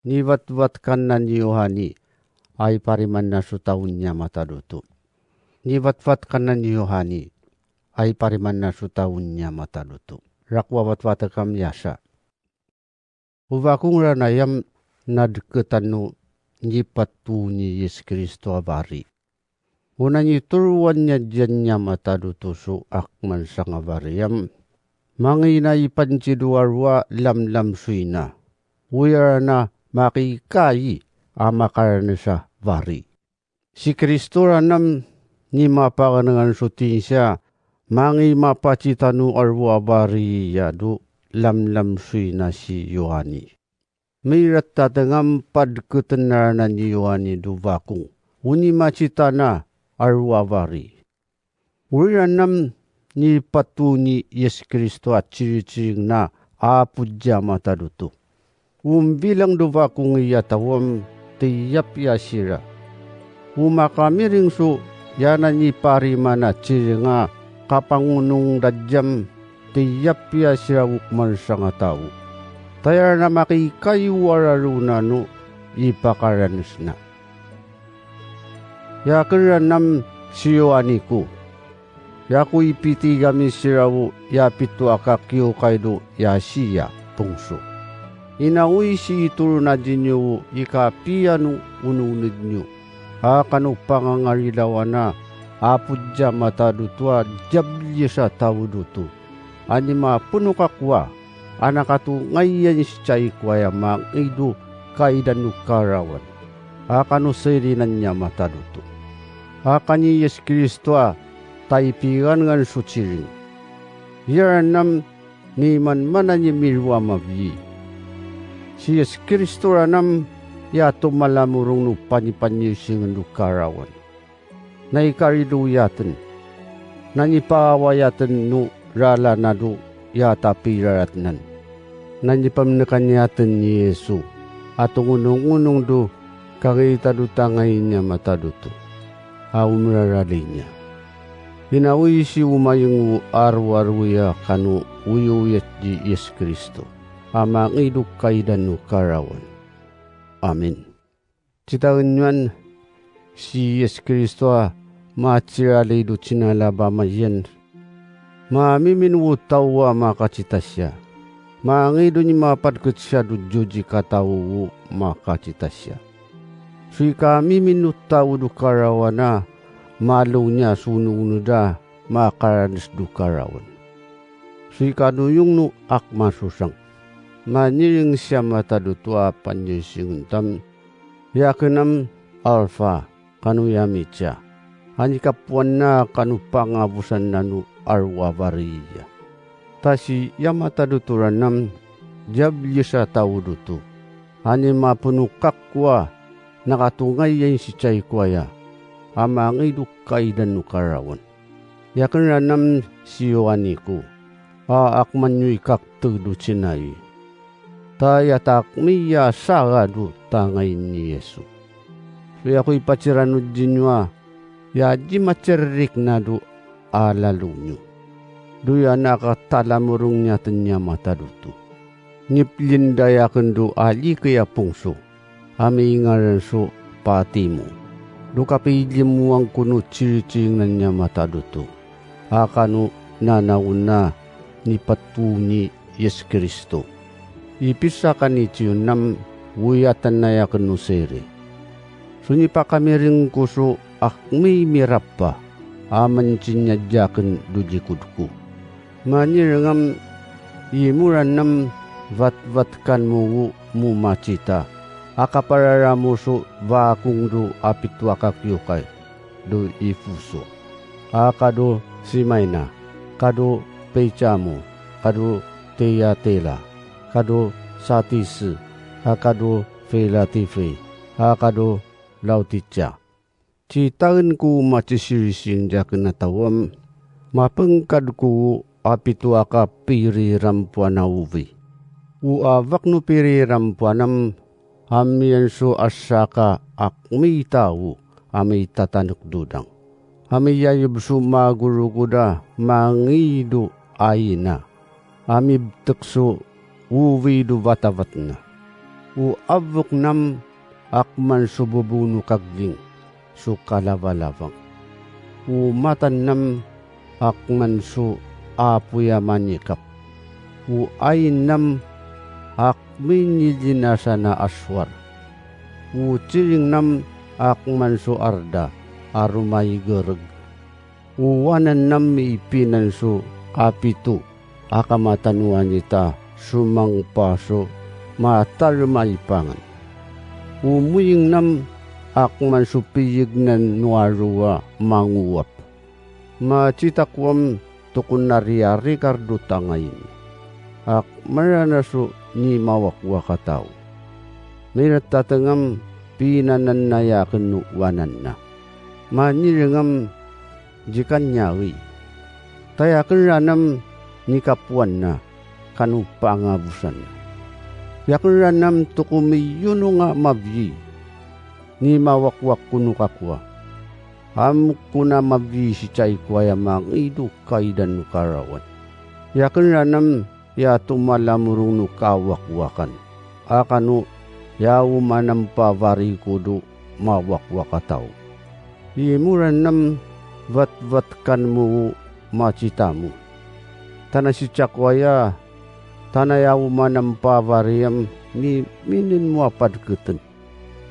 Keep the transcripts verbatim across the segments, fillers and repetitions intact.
Niwatwat kanan ni Yohani, a i pariman na so tawen niya mataloto. Niwatwat kanan ni Yohani, a i pariman na so tawen niya mataloto. Rak wawatwat kami asa. O Fakong ranayam, nadeketan no nipato ni Yis Kristo a fari. O nani tolowan niya diyan niya mataloto so akman sanga fariyam. Manginay pancilo a rowa lamlam soina. Oya rana makikay a makaranes a fari. Si Kristo ranam, nimapakanengan so tinsiya, mangi mapacita no a rowa fari ya do lamlam soina si Yohani. Miratat ngam padeketen nara ni Yohani do Fakong, o nimacita na a rowa fari. Ori ranam nipato ni Yis Kristo a ciriciring na apo diya mataloto. O mifilang do Fakong i ya tawam, tiyap ya sira. O makamiring so yana nipariman a ciring a kapangonong dadiyam, tiyap ya sira o komaen sanga tao. Tayal na makikay o araro nano i pakaranes na. Yaken ranam si Yohani ko. Yako i pitigami sira o ya pito aka kiwkay do Yasiya pongso. Ina o isi i tolon a diniyo o i kapiya no onongned niyo. Aka no pangangaridawan a apo diya mataloto a diyabliyes a tao doto. Ani maponokak wa, a nakatongayan sicay ko aya mangido kaidan no karawan. Aka no selinan niya mataloto. Aka ni Yis Kristo a taypigangan so ciring. Iya ranam nimanmanan i miro a mafi. Si Yis Kristo ranam ya tomalamorong no panipaniyosingen no karawan. Nai karido yaten. Nani pawa yaten no rarana do ya tapiraratnan. Nani pamenekan yaten ni Yiso. Ato ngonongonong do kangitadotangay niya mataloto. A o miraraliy niya. Ina o isi o mayeng o aroaro ya kano oyoyet ci Yis Kristo. A mangido kaidan no karawan. Amin. Citaen niyan, si Yis Kristo a macirali do cinala pamayen. Mamimin o tao a makacita siya. Mangido ni mapadkec siya do joji katao o makacita siya. Soy kamimin no tao do karawan a malo niya sonongned a makaranes do karawan. Soy kanoyong no akma sosang. Maniring siya mataloto a paniyosingen tam. Yaken am Alfa kano Yamica. Ani kapoan na kano pangafosan nano aro a fariya. Ta si ya mataloto ranam, diyabliyes a tao doto. Ani maponokak ko a nakatongayan sicay ko aya. A mangido kaidan no karawan. Yaken ranam si Yohani ko, a akman yo i kaktek do cinay. Ta ya takmi ya saka do tangay ni Yiso. Soyako i pacirano diniyo a, ya di macerik na do a lalo niyo. Do ya nakatalamorong niyaten niya mataloto. Niplindayaken do alikay a pongso. A miingaran so Patimo. Do kapilimowan ko no ciricing niya mataloto. Aka no nanaw na nipato ni Yis Kristo. I pisaka ni Ciyon nam woyaten nayaken no siri. So nipakamiring ko so akmi mirapa. A mancin niya diyaken do likod ko. Manirengam i moran nam fatfat kan mo o mo macita. Aka pararamo so Fakong do a pito aka kiwkay do i foso. Aka do Simayna, kado Picamo, kado Tiyatira, kado Satis, aka do Filatifi, aka do Laoticia. Citaen ko macisirisiing diyaken a tawam, mapengkad ko a pito aka pirirampoan a ofi. O afak no pirirampoan am, hamiyan so asaka akmi tao a mitatanek dodang. Hamiyayep so makorokod a mangido aina. A mibtek so ofi do fatafat na. O afok nam a koman so bobong no kaging, so kalafalafang. O matan nam a koman so apoy a manikap. O ain nam a kominilin a sana a sowal. O ciring nam a koman so arda a romayigereg. O wanan nam i pinan so kapito a kamatanoan ita, somangpa so mataloma i pangan. O moying nam a koman so piyignan no aro a mangowap. Macitakoam to ko nariyarikar do tangayni. A komerana so nimawakwak a tao. Miratatengam pinananay aken no wanan na. Manirengam jikaniyawi. Tayaken ranam nikapoan na, kano pangafosan na. Yaken ranam to ko miyonong a mafi. Nimawakwak ko no kakowa. Amo ko na mafi sicay kowa ya mangidokay dan no karawan. Yaken ranam ya tomalamorong no kawakwakan. Aka no ya o manam pafari ko do mawakwak a tao. Imoran nam fatfat kamo o macita mo. Tana sicakowaya, tana ya o manam pafari am miminen mo a padketen.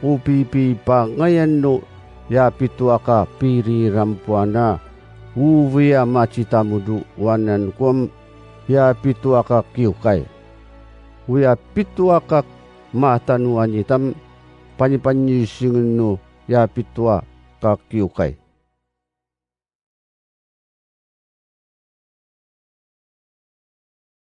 O pipipangayan no ya pito a kapirirampoan a, o fiya macita mo do wanan ko am ya pito a kakiwkay. O ya pito a kamatanoan itam, panipanisingen no ya pito a kakiwkay.